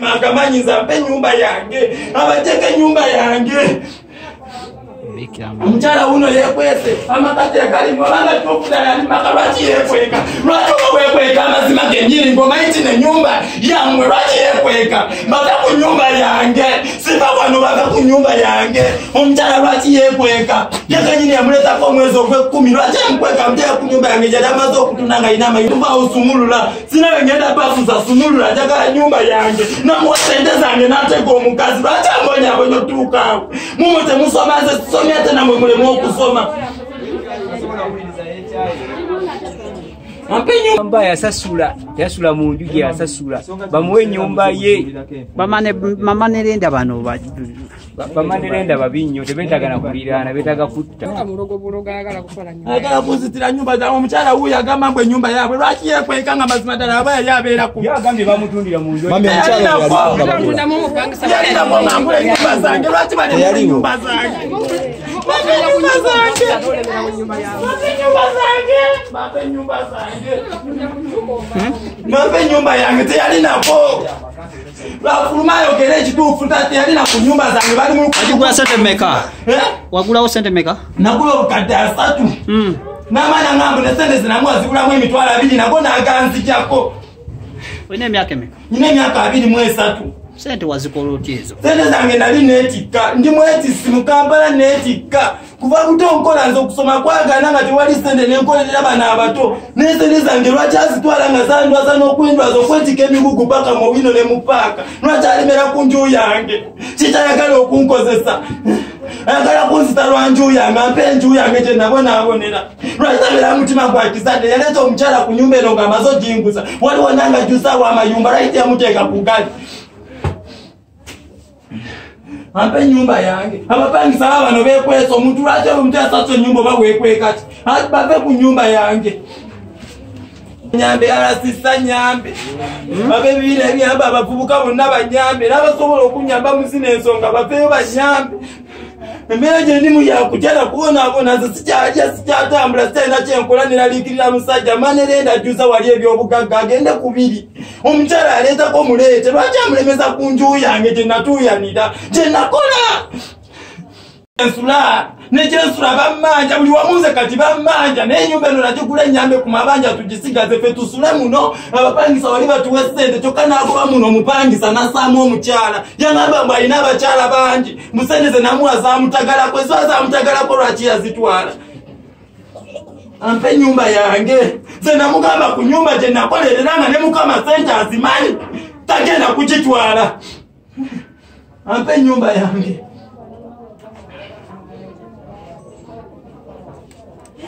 Amazima agamanyiza ampe ennyumba yange, abateeka ennyumba yange. Omukyala wuno yeekwese amaka tegalimu obanga kyokudala ali maka lwaki yeekweka? Lwaki oba weekweka amazima gennyini ng'omanyi nti n'ennyumba yammwe lwaki yeekweka? Bava ku nnyumba yange, siva wano bava ku nnyumba yange. Omukyala lwaki yeekweka? Ye kennyini yamuleetako omwezi ogw'ekkumi lwaki amukweka amuteeka ku nnyumba yange gyali amaze okutunda nga alina amayumba osumulula. Sina we ngenda baafuza sumulula njagala nnyumba yange. Namuwa ssente zange n'ateeka omukazi lwaki ambonyaabonya otuuka awo? Mumwe temusoma nze sisomye ate namwe muleme okusoma. Ampe nyumba yasasula, yasula mu nju gye yasasula. Bamuwe ennyumba ye. Bamanerenda bano bamanerenda babi nnyo tebeetaaga na kuliraana beetaaga kutta. Ayagala kunzitira nnyumba zange. Omukyala wuuyo agamba mbu ennyumba yaabwe lwaki yeekweka nga mazima ddala aba yali abeera ku. Yagambye bamutundira mu nju. Yalinako nga ngula ennyumba zange lwaki balemera ennyumba zange? Bampe ennyumba zange! Bampe ennyumba zange! Bampe ennyumba zange! Bampe ennyumba yange teyalinako. Lwafuluma ayogere ekituufu teyalina ku nnyumba zange bali mu. Wagula sente mmeka? Wagulawo sente mmeka? Nagula obukadde 3. N'amaana ngambo ne sente zinamuwa zigulamu 20,000 nago n'aganzigyako. Olina emyaka emeka? Nina emyaka 23. Sente wazikola otya ezo? Sente zange nali neetikka, ndi mwetisi mu Kampala neetikka. Kuva buto nkola nze okusoma kwagaana nga tewali sente nenkolerera bano abato. N'esente zange lwaki azitwala nga zandwaza n'okwendwaza okwetikka emigugu paka mu wino ne mu paaka? Lwaki alemera ku nju yange? Kikyayagala okunkozesa. Ayagala kunzita lwa nju yange, ampe enju yange gye nabonaabonera. Lwaki tabeera mutima gwa kizadde? Yaleeta omukyala ku nnyumba eno ng'amaze oginguza. Waliwo nange ajjuzaawo amayumba lwaki teyamuteeka ku gali? Ampe ennyumba yange. Abapangisa aba bano beekwesa omuntu lwaki omuntu yasasa ennyumba oba weekweka ki? Bave ku nnyumba yange. Nyambe alasisa nyambe. Babe ebibiina ebyamba abavubuka bonna banyambe n'abasobola okunyamba mu zino ensonga baveeyo banyambe. Embeera gye ndimu yakutya na kubonaabona nze sikyalya sikyatambula sikyalina kyenkola neraliikirira musajja manerenda ajjuza wali ebyobugagga agende kubiri. Omukyala aleetako omuleete lwaki amulemeza ku nju yange gye natuuyanira gye nakola? Ensula nekyensula bammanja buli wamu nze kati bammanja n'ennyumba eno nagigula ennyambe ku mabanja tugisigaze ffe tusule muno abapangisa wali batuwe ssente kyokka n'agoba muno omupangisa n'assaamu omukyala yangamba mbu alina abakyala bangi mu ssente ze namuwa zaamutagalako eziba zaamutagalako lwaki yazitwala? Ampe ennyumba yange nze namugamba ku nnyumba gye nakolerera nga ne Mukama ssente azimanyi tagenda kugitwala. Ampe ennyumba yange.